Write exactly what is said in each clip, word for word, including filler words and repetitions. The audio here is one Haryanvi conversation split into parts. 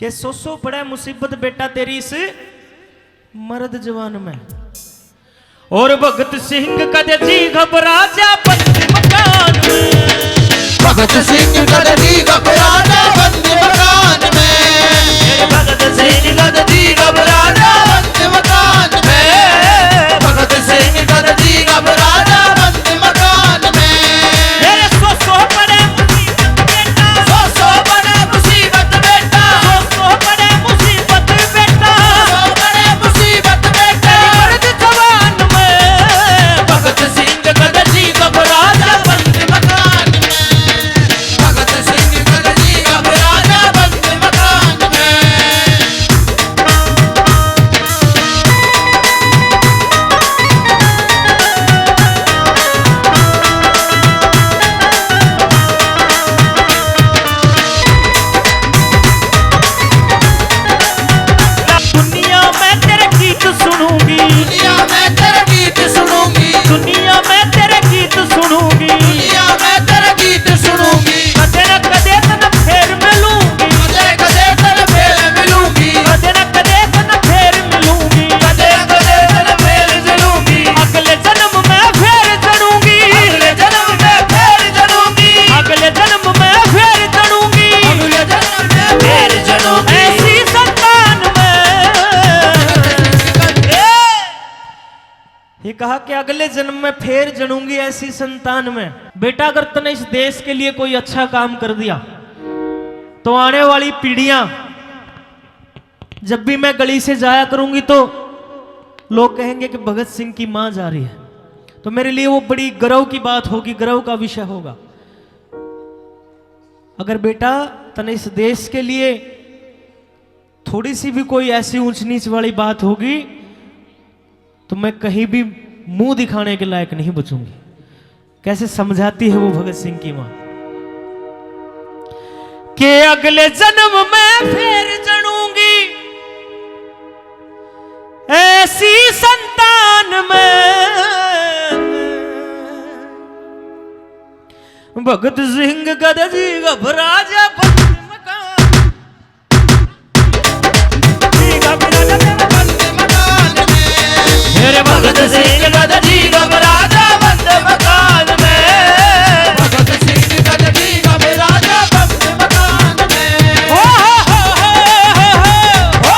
के सौ सौ पड़े मुसीबत बेटा तेरी इस मर्द जवान में। और भगत सिंह कदे जी घबरा जा बंद मकान में। भगत सिंह कदे जी घबरा जा बंद मकान में। भगत सिंह कदे जी घबरा जा बंद मकान में। भगत सिंह कदे जी घबरा जा बंद मकान में। मेरे सौ सौ पड़े मुसीबत बेटा। सौ सौ पड़े मुसीबत बेटा। सौ सौ पड़े मुसीबत बेटा। सौ सौ पड़े मुसीबत बेटा। मर्द जवान में। भगत सिंह कदे जी घबरा जा बंद मकान में। भगत सिंह कदे जी घबरा जा बंद मकान में। दुनिया में तेरे गीत सुनूंगी। दुनिया में तेरे गीत सुनूंगी। दुनिया में तेरे गीत सुनूंगी। दुनिया में तेरे गीत सुनूंगी। कदे न कदे तन फेर मिलूंगी। कदे कदे तन फेर मिलूंगी। कदे न कदे तन फेर मिलूंगी। कदे कदे तन फेर जलूंगी। अगले जन्म में फेर जलूंगी। अगले जन्म में फेर जलूंगी। अगले जन्म में फेर जलूंगी। अगले जन्म में फेर जलूंगी। ऐसी संतान में। ये कहा कि अगले जन्म में फेर जणूंगी ऐसी संतान में। बेटा, अगर तने इस देश के लिए कोई अच्छा काम कर दिया, तो आने वाली पीढ़ियां, जब भी मैं गली से जाया करूंगी, तो लोग कहेंगे कि भगत सिंह की मां जा रही है। तो मेरे लिए वो बड़ी गर्व की बात होगी, गर्व का विषय होगा। अगर बेटा, तने इस देश के लिए थोड़ी सी भी कोई ऐसी ऊंच नीच वाली बात होगी, तो मैं कहीं भी मुंह दिखाने के लायक नहीं बचूंगी। कैसे समझाती है वो भगत सिंह की मां, के अगले जन्म में फेर जणूंगी ऐसी संतान में। भगत सिंह कदे जी घबरा जा बंद मकान। जी घबरा जा बंद मकान में। मेरे भगत सिंह कदे जी घबरा जा बंद मकान में। भगत सिंह कदे जी घबरा जा बंद मकान में। हो, हो, हो, हो।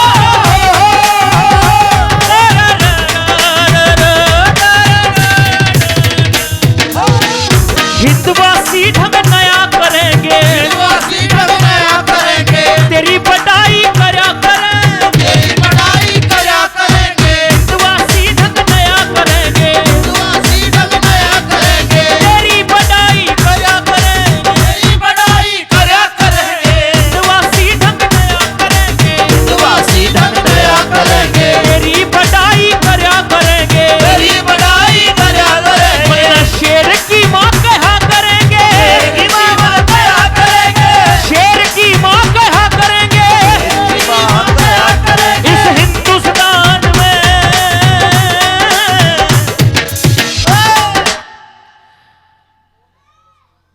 हिंदवासी ढंग नया करेंगे। हिंदवासी ढंग नया करेंगे। तेरी बड़ाई करया करेंगे। तेरी बड़ाई करया करेंगे। हिंदवासी ढंग नया करेंगे। हिंदवासी ढंग नया करेंगे। तेरी बड़ाई करया करेंगे। तेरी बड़ाई करया करेंगे। हिंदवासी ढंग नया करेंगे। हिंदवासी ढंग नया करेंगे। तेरी बड़ाई करया करेंगे। तेरी बड़ाई करया करेंगे। वरना शेर की माँ कहा करेंगे। शेर की माँ कहा करेंगे। शेर की माँ कहा करेंगे। शेर की माँ कहा करेंगे। इस हिंदुस्तान में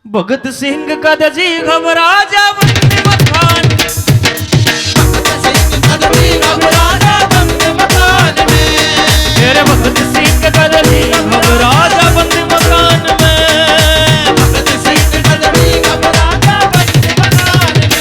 भगत सिंह कदे जी घबरा जा बंद मकान। भगत सिंह कदे जी घबरा जा बंद मकान में। मेरे भगत सिंह कदे जी घबरा जा बंद मकान में। भगत सिंह कदे जी घबरा जा बंद मकान में।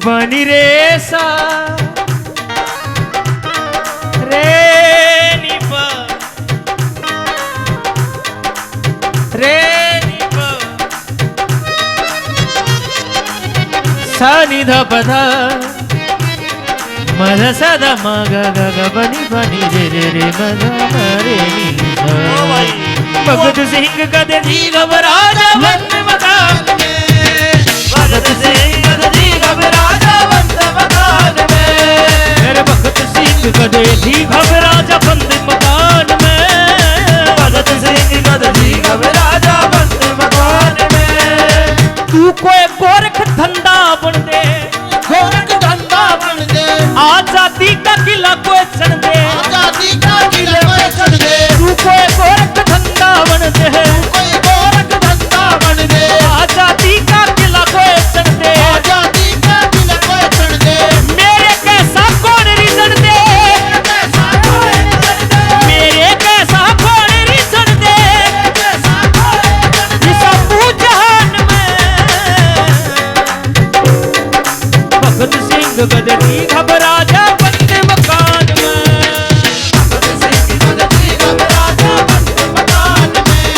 बनी रे सा रे नी पा रे नी पा सा नी धा पा धा। मद सदा मग गग बनी बनी रे रे रे मग मरे नी सा। भगत सिंह कदे जी घबरा जा बंद मकान में। भगत सिंह कदे जी घबरा जा बंद मकान में। मेरे भगत सिंह कदे जी घबरा जा बंद मकान में। भगत सिंह कदे जी घबरा जा बंद गदजी घबरा जा बंद मकान में। भगत सिंह गदजी घबरा जा बंद मकान में।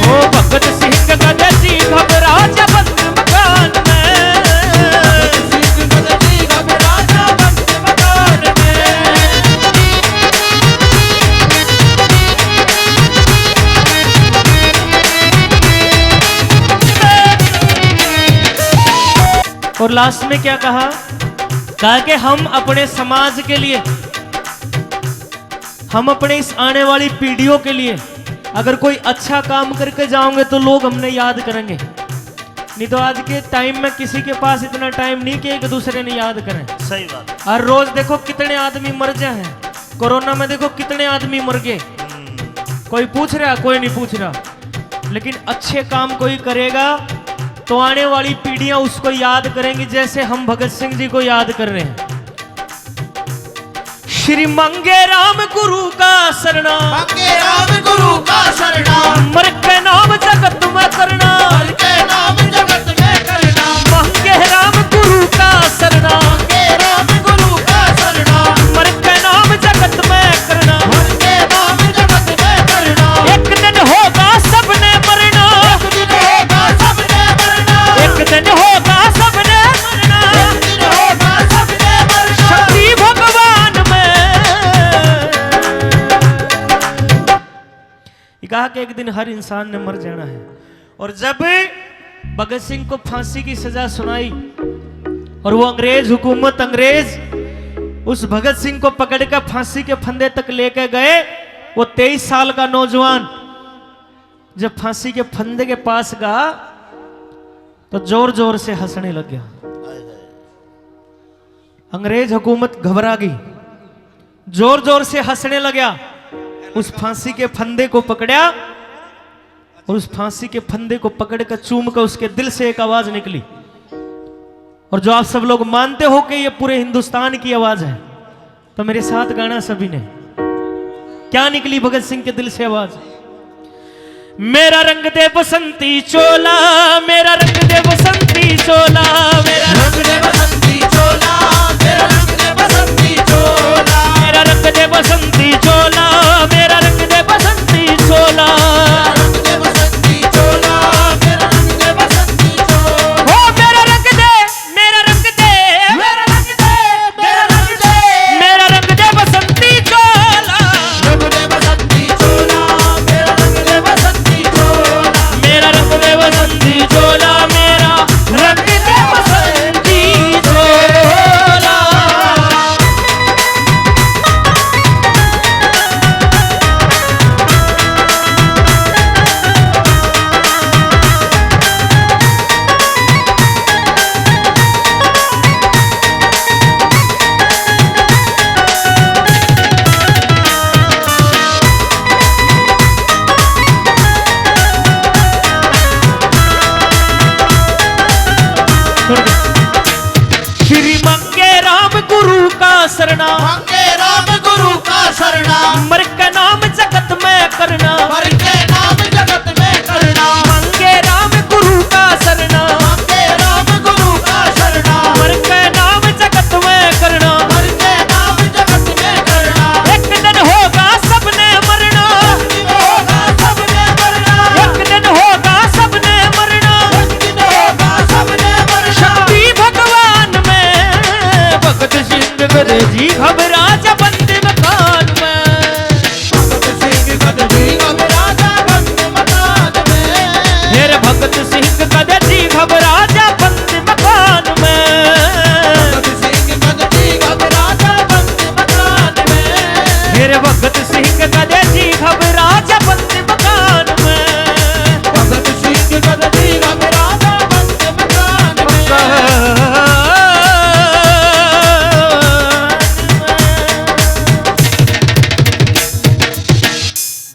ओ भगत सिंह गदजी घबरा जा बंद मकान में। भगत सिंह गदजी घबरा जा बंद मकान में। और लास्ट में क्या कहा? कहा कि हम अपने समाज के लिए, हम अपने इस आने वाली पीढ़ियों के लिए अगर कोई अच्छा काम करके जाओगे तो लोग हमने याद करेंगे, नहीं तो आज के टाइम में किसी के पास इतना टाइम नहीं कि एक दूसरे ने याद करें। सही बात। हर रोज देखो कितने आदमी मर जाए हैं, कोरोना में देखो कितने आदमी मर गए। हम्म। कोई पूछ रहा, कोई नहीं पूछ रहा, लेकिन अच्छे काम कोई करेगा तो आने वाली पीढ़ियां उसको याद करेंगी, जैसे हम भगत सिंह जी को याद कर रहे हैं। श्री मांगे राम गुरु का सरना, मांगे राम गुरु का सरना। मर के नाम जगत में करना, मर के नाम जगत में करना। मांगे राम गुरु का सरना, मांगे राम गुरु का सरना। मर के नाम जगत में करना, मर के नाम जगत में करना। एक दिन होगा सबने मरना, एक दिन होगा सबने मरना। एक दिन होगा सबने मरना, एक दिन होगा सबने मरना। शक्ति भगवान में। ये कहा कि एक दिन हर इंसान ने मर जाना है। और जब भगत सिंह को फांसी की सजा सुनाई और वो अंग्रेज हुकूमत, अंग्रेज उस भगत सिंह को पकड़ कर फांसी के फंदे तक लेके गए, वो तेईस साल का नौजवान जब फांसी के फंदे के पास गया तो जोर जोर से हंसने लग गया। अंग्रेज हुकूमत घबरा गई, जोर जोर से हंसने लग गया। उस फांसी के फंदे को पकड़ा और उस फांसी के फंदे को पकड़ कर चूम कर उसके दिल से एक आवाज निकली। और जो आप सब लोग मानते हो कि ये पूरे हिंदुस्तान की आवाज है, तो मेरे साथ गाना सभी ने। क्या निकली भगत सिंह के दिल से आवाज? मेरा रंग दे बसंती चोला, मेरा रंग दे बसंती चोला, मेरा रंग